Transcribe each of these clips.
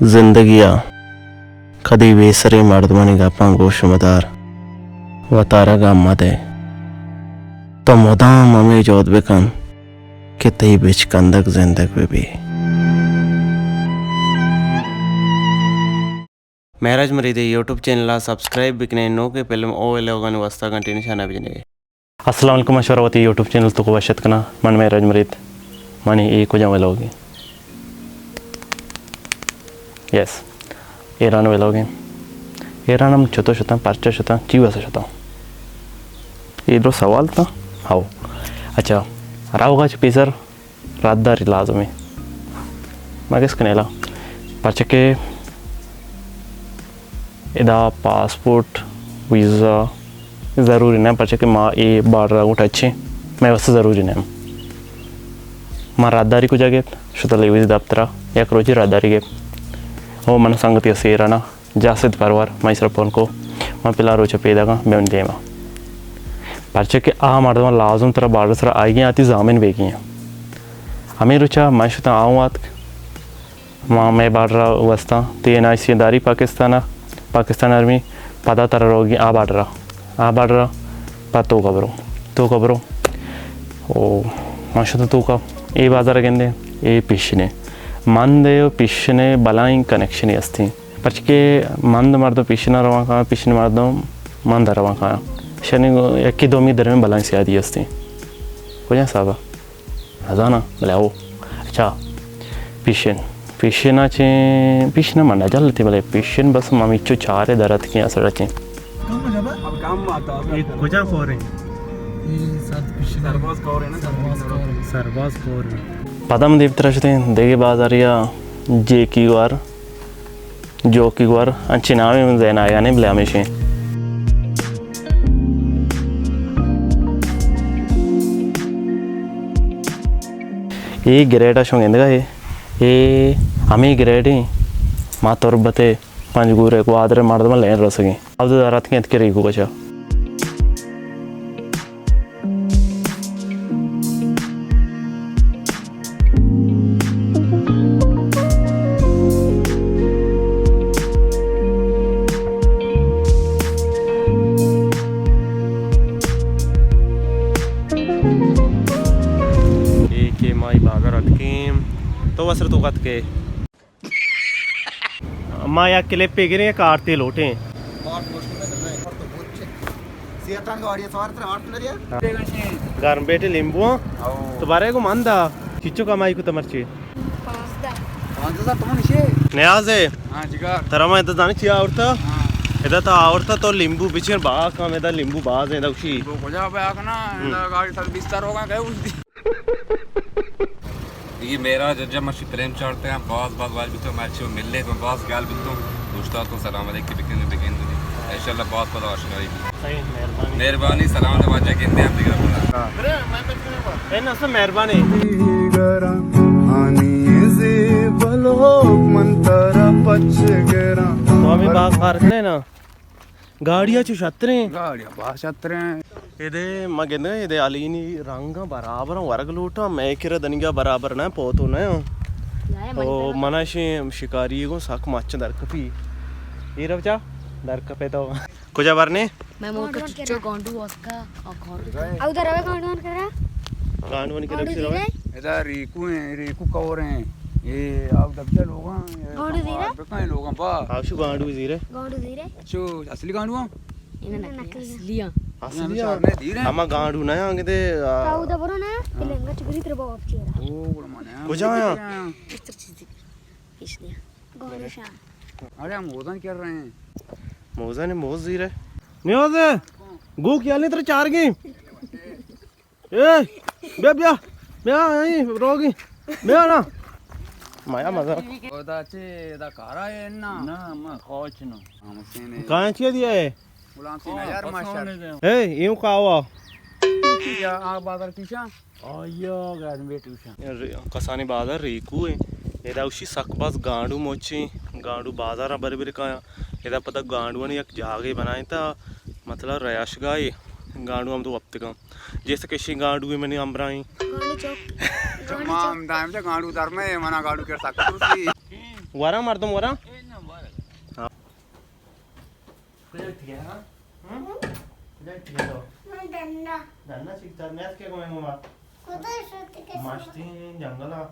زندگی ءَ کدی بے سریں مردمانی گپاں گوش مدار، وتارا گم مدے۔ تو مدام ہمے جہد بکن کہ تئی بچکندگ زندگ بہ بی۔ مہراج مرید ءِ یوٹیوب چینل ءَ سبسکرائب بکنیں، نوکیں فلم او ویلوگانی واسطہ گھنٹی نشانہ بجنیں۔ السلام علیکم، من شمارا وتی یوٹیوب چینل ءِ توکا وش اتک کناں۔ من مہراج مرید۔ منی اے کجام ویلوگے؟ یس، ایران ویلوگے۔ ایران ہم چتو شتاں، پرچا شتاں، چی واسطہ شتاں؟ اے درو سوال تاں؟ ہاو۔ اچھا، روگا چہ پیسر راہداری لازم ایں۔ ما گس کنیں لا، پرچا کہ ادا پاسپورٹ، ویزا ضروری نہ، پرچا کہ ما اے بارڈر ءَ گوں ٹچ ایں، مئے واسطہ ضروری نہ۔ ما راہداری کجا گیت؟ شتل اے ویزا دپتر ءَ، یک روچے راہداری گیت۔ او من سنگتی ءَ سیرا نا، جاسد پرور، مئے سرا پون کو، من پلان روچ ءَ پیداگاں، بیا منی دیما۔ پرچا کہ آ مردماں لازم ترا بارڈر سرا آئیگیں، آتی ضامن بیگی ایں۔ ہمے روچا من شتاں آ اوں آتک، ما مئے بارڈر ءَ وستاں، تئی این آئی سی داری پاکستان ءَ، پاکستان آرمی، پدا ترا روگی آ بارڈر ءَ، آ بارڈر ءَ پہ توکا برو، توکا برو۔ او من شتاں توکا، اے بازار ءَ گندے، اے پیشن ءِ، مند ءِ و پیشن ءِ بلاہیں کنکشنے ہستیں۔ پرچکہ مند مردم پیشن ءَ روان کاں، پیشن مردم مند ءَ روان کاں۔ شنی یکی دومی درمیان بلاہیں سیادی ہستیں۔ کجا صاحبہ؟ نزاناں، بلے او۔ اچھا، پیشن۔ پیشن ءَ چے، پیشن ءَ من نجلتی، بلے پیشن بس ما میچو چارے در اتکیں اسڑ چیں۔ اے کجا کور ایں؟ اے سرد پیشن۔ سرباز کور ایں نا، سرباز کور ایں۔ سرباز کور ایں۔ پدا من دیمترا شتیں، دگہ بازاریا جیکی گوار۔ جوکی گور، انچیں نامے من ذہن آیگ ءَ نہ ایں، بلے ہمیش ایں۔ اے گریڈ ءَ شما گندگ ءَ اے، اے ہمے گریڈ ایں، ما تربت ءِ، پنجگور ءِ، گوادر ءِ مردماں لین رسگ ایں۔ اب در اتکیں اتکے ریکو کچا۔ اے کہ ما اے بازار اتکیں، تو وسر تو کت کے۔ ما یک کلپے گریں، یک آرتے لوٹیں۔ گرم بیٹے لیمبو آں۔ او۔ تو بارے گو مند آ۔ چچو کمائی کتا مرچی؟ پانزدہ۔ پانزدہ ہزار تومن ایشی؟ نیاز ہے۔ ہاں جگار۔ ترا ما ادا دانی چی آورتا؟ ہاں۔ ادا تا آورتا تو لیمبو بچین، با کم ادا لیمبو باز ہیں، ادا اسی۔ لیمبو کجا بیا کنا؟ ہم۔ ادا گاڑی سال بیست روگا گئے اس دی۔ اے مہراج جب مرچی پلیم چارتے ہیں، باز باز وال بیتو، مرچی ملے تو باز گال بیتو، دوستا تو سلام علیکم بکن بگن دی۔ انشاءاللہ باز پدا آشنائی۔ صحیح، مہربانی۔ مہربانی، سلام دے واجہ گندے ہم دیگر۔ اے نہ سا مہربانی۔ تو ہمیں باز خارج نہیں نا۔ گاڑی ءَ چو شتریں۔ گاڑی ءَ باز شتریں۔ ادے ما گندگ ءَ ادے الینی رنگاں برابر ایں، ورگ لوٹاں، مئے کرا دنیگا برابر نہ، پوتو نہ۔ او منا شی شکاری گوں سک مچ درکپی۔ اے رو چا درکپے تو۔ کجا برنے؟ میں موٹر چچو گانڈو واسکا اور گانڈو۔ او در روے گانڈو کرا۔ گانڈو نی کرا۔ ادا ریکو ہیں، ریکو کور ہیں۔ اے آو دبجا لوگاں۔ گانڈو زیرا؟ بکائیں لوگاں با۔ آو شو گانڈو زیرے۔ گانڈو زیرے؟ چو اصلی گانڈو ہاں؟ انہاں نقلی۔ اصلی ہاں۔ اصلی ہاں۔ ہما گانڈو نہ آنگے دے، آ۔ کاو دا برو نا، ہاں۔ پلنگا چگری تر باب چیرا۔ او، گڑا مانے۔ کجا آیا؟ اس طرح چیزی۔ اس نے۔ گانڈو شان۔ ارے ہم موزن کر رہے ہیں۔ موزن موز زیرے۔ نیوز ہے۔ گو کیا نہیں تر چار گی۔ اے، بیا، بیا، بیا، اے، روگی، بیا نا۔ مایا مزہ۔ او دا چے، دا کارا ہے نا؟ نا، ما کوچ نو۔ ہم سینے۔ کہاں چے دیا ہے؟ غلام سینا یار ماشاءاللہ۔ اے، یوں کاوا۔ یا آ بازار پیشا؟ آیا گرم بیٹی پیشا۔ کسانی بازار ریکو ہے۔ ادا اوشی سک باز گانڈو موچی، گانڈو بازار بری بری کایا۔ ادا پتہ گانڈوانی یک جاگے بنائیں تا، مطلب رہائش گاہے، گانڈو ہم تو وپتگاں۔ جیسے کہ شی گانڈو منی ہمراہیں۔ گانڈو چوک۔ ما ہم دائم سے گانڈو در میں، منا گانڈو کر سکتا سی۔ وراں مردم وراں؟ ہاں۔ کجا ٹھیک ہے، ہاں؟ ہم؟ کجا ٹھیک ہے تو؟ من ڈنڈا۔ ڈنڈا چیک تر نیت کے گوئیں گوما؟ کجا شوتی کے؟ ماشتی جنگلا۔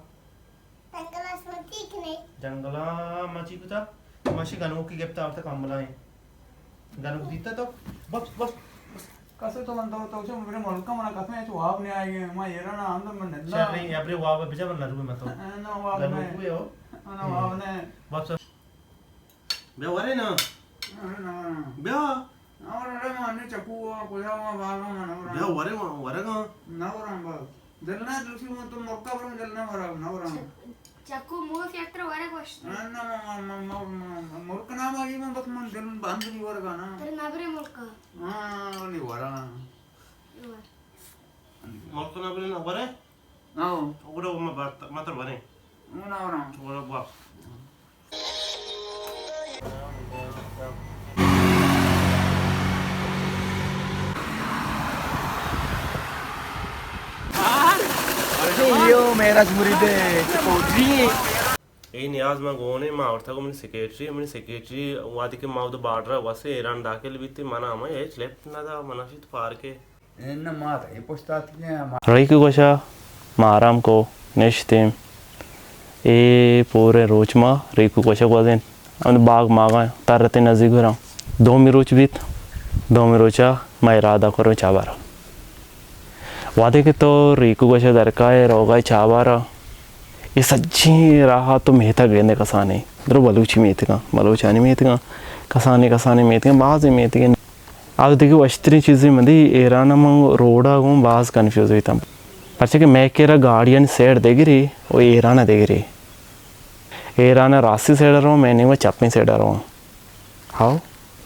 جنگلا شوتی کے نہیں؟ جنگلا ما چی کتا؟ ماشی گنوکی گپتا آورتا کمبلا ہیں۔ گنوک دیتا تو؟ بس، بس، بس۔ کسے تو من تو، تو چو میرے ملک من کسے چو واب نہیں آئے گے، ما ایران اندر من نہ۔ شر نہیں، ابرے واب بجا من نروے متو۔ نہ، واب گنوک نہیں۔ ہوئے ہو؟ نہ، واب نہیں۔ بس۔ بیا ورے نا۔ ارے نا۔ بیا۔ نہ ورے، ارے ما نے چکو آ، کجا ما باغ ما نہ ورے۔ بیا ورے، ورے گا۔ نہ ورے بس۔ دل نہ دوشی من تو مرکا برم، دل نہ ورا، نہ ورا۔ چ-، چکو موس یتر ورگ وشت۔ نہ، نہ، ما، ما، ما، ما، ما، مرک نہ ماگی من بس من دل بند نہیں ورگا نا۔ تر نبرے مرکا۔ ہاں، نہیں ورا۔ نہیں ورا۔ مرک نہ برے نہ ورے؟ ہاں۔ اوڑا ما بات، ما تر ورے۔ نہ ورا۔ اوڑا با۔ اے نیاز ما گون ایں، ما آورتگ منی سیکرٹری، منی سیکرٹری وہدے کہ ما اودا بارڈر ءَ واسے ایران داخل بیت، منا ہمے ہچ لفٹ نہ دا، منا شیت پارک ءَ۔ اناں ما تئی پشت آتکیں، ما ریکو گوشا ما آرام کو نشتیں۔ اے پوریں روچ ما ریکو گوشا گوزین۔ ہمد باغ ماغاں ترتیں نزیک گراں۔ دومی روچ بیت۔ دومی روچا ما ارادہ کرو چابارا۔ وہدے کہ تو ریکو گوشا درکائے روگائے چابارا، اے سجیں راہ تو میتگ گندے کسانیں۔ درو بلوچی میتگاں، بلوچانی میتگاں، کسانیں کسانیں میتگاں، بازیں میتگاں۔ آ دگہ وشتریں چیزے مدی، ایران ءَ من روڈ ءَ گوں باز کنفیوز بیتاں۔ پرچا کہ مئے کرا گاڑیانی سیڈ دگرے و ایران ءَ دگرے۔ ایران ءَ راستی سیڈ ءَ رواں، مئے نیمگ ءَ چپیں سیڈ ءَ رواں۔ ہاؤ،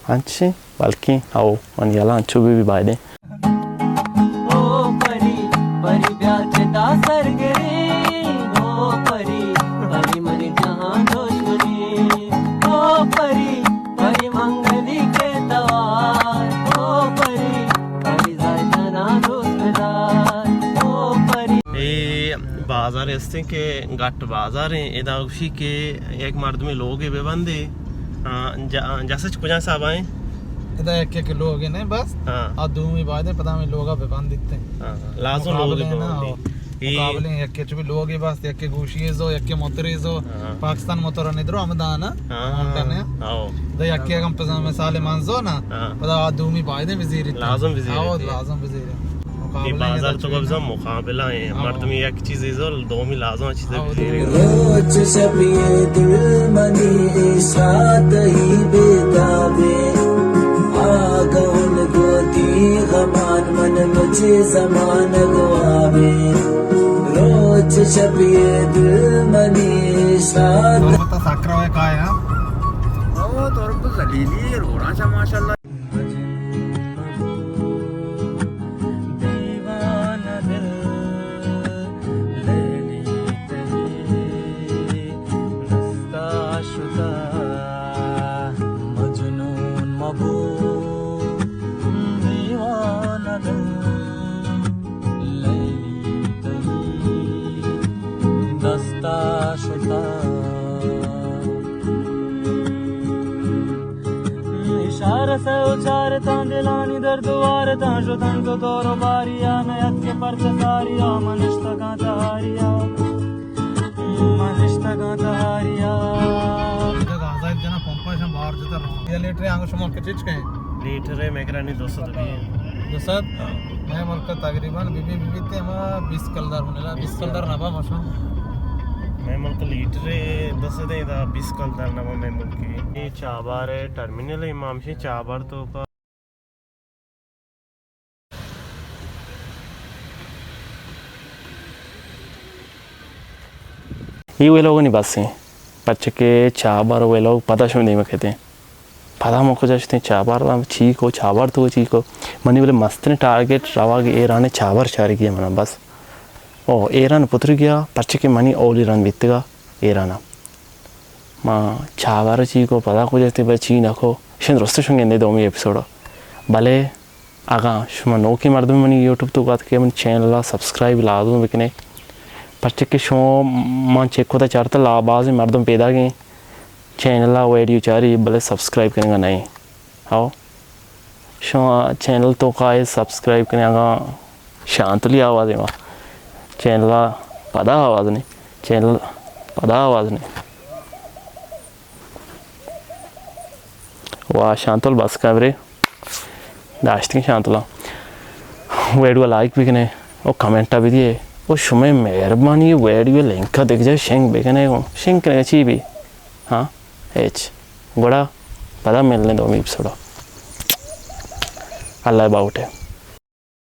انچیں، بلکیں، ہاؤ، من یلا انچو بہ بی بایدیں۔ او پری، پری بیا چدا سرگریں، او پری، پری منی جہان دشمنی، او پری، پری منگلی کے توار، او پری، پری زائدنا دوست دار، او پری۔ اے بازار استیں کہ گٹ بازار ہیں، ادا گوشی کہ یک مردمی لوگے بہ بندے، آ، جا-، جاسچ کجا صاحب آئیں؟ ادا یک یک لوگے نہیں بس، ہاں۔ آ دومی بایدیں پدا ہمیں لوگا بہ بندیتے۔ ہاں، ہاں۔ لازم لوگے مقابلے بہ نا، بندی۔ ہاں۔ اے مقابلے یکے چوبی لوگے بس، یکے گوشی زو، یکے موترے زو، ہاں۔ پاکستان موتر نے درو ہم دانا۔ ہاں، ہاں، ہاں۔ دا یکے اگم پزا مثال منزو نا، ہاں۔ پدا آ دومی بایدیں بزیری۔ لازم بزیری۔ آو، لازم بزیری۔ اے مقابلہ بازار تو بزاں مقابلہ ہیں۔ ہاں۔ مردمی یک چیزے زو، دومی لازم چیزے ہاں، بزیری۔ روچ شپ یہ دل منی عشقا تئی بیتابیں، آگہن گوتی غمان من مچے زمانگ وابیں۔ روچ شپ یہ دل منی عشقا۔ تربت سکرا ہوئے کائے ہاں؟ او تربت ذلیلی روڑا چا ماشاءاللہ۔ دیوانہ دل لیلی تئی دستا شتا، مجنون مبو دیوانہ دل لیلی تئی دستا شتا۔ اشارہ سے اچارتاں دلانی درد وارتاں، شتن تو دور و باریا، نیت کے پرچہ ساریا، من اشتگاں تہاریا، من اشتگاں تہاریا۔ ادا آزاد جنا پمپا شم باہر جتا رہا۔ یہ لیٹر آنگو شما کچھ کہیں؟ لیٹر ہے میکرانی دو سد روپیے۔ دو سد؟ ہاں۔ مئے ملک ءَ تقریباً بہ بی، بہ بیت ہما بیست کلدار منلا، بیست کلدار نبا مشان۔ مئے ملک لیٹر ءَ دو سد ایں، دا بیست کلدار نبا مئے ملک ءَ۔ اے چابار ءِ ٹرمینل ءَ، امام شی چابار توکا۔ اے ویلوگ نی بس ایں، پرچہ کہ چابار ویلوگ پدا شمئے دیما کیت ایں۔ پدا من کجا شتیں چابار، چی کو چابار تو چی کو۔ منی بلے مستریں ٹارگٹ روگ ایران ءِ چابار چارگی ءَ منا بس۔ او ایران پترگیا، پرچہ کہ منی اولی رند بیتگا ایران ءَ۔ ما چابار چی کو پدا کجا شتیں بلے چی نہ کو۔ شن درست شن گندے دومی ایپیسوڈ۔ بلے اگاں شما نوکیں مردم منی یوٹیوب تو گات کہ منی چینل ءَ سبسکرائب لازم بکنے، پرچہ کہ شما من چیک کتا چارتا لا بازیں مردم پیدا گئیں چینل ءَ ویڈیو چاری بلے سبسکرائب کنگا نہ ایں۔ ہاؤ، شما چینل توکا اے سبسکرائب کنے، اگاں شانتلی آواز ایں، چینل ءَ پدا آواز نے، چینل پدا آواز نے۔ واہ شانتل، بس کن برے، داشتگیں شانتل ءَ۔ ویڈیو لائک بکنے او کمنٹ ءَ بدیے او شمئے مہربانی ویڈیو لنک ءَ دگہ جاہ شنگ بکنے گوں، شنگ کنگا چی بی؟ ہاں، ہچ۔ گڑا پدا ملنے دومی ایپیسوڈ ءَ۔ اللہ باوٹے۔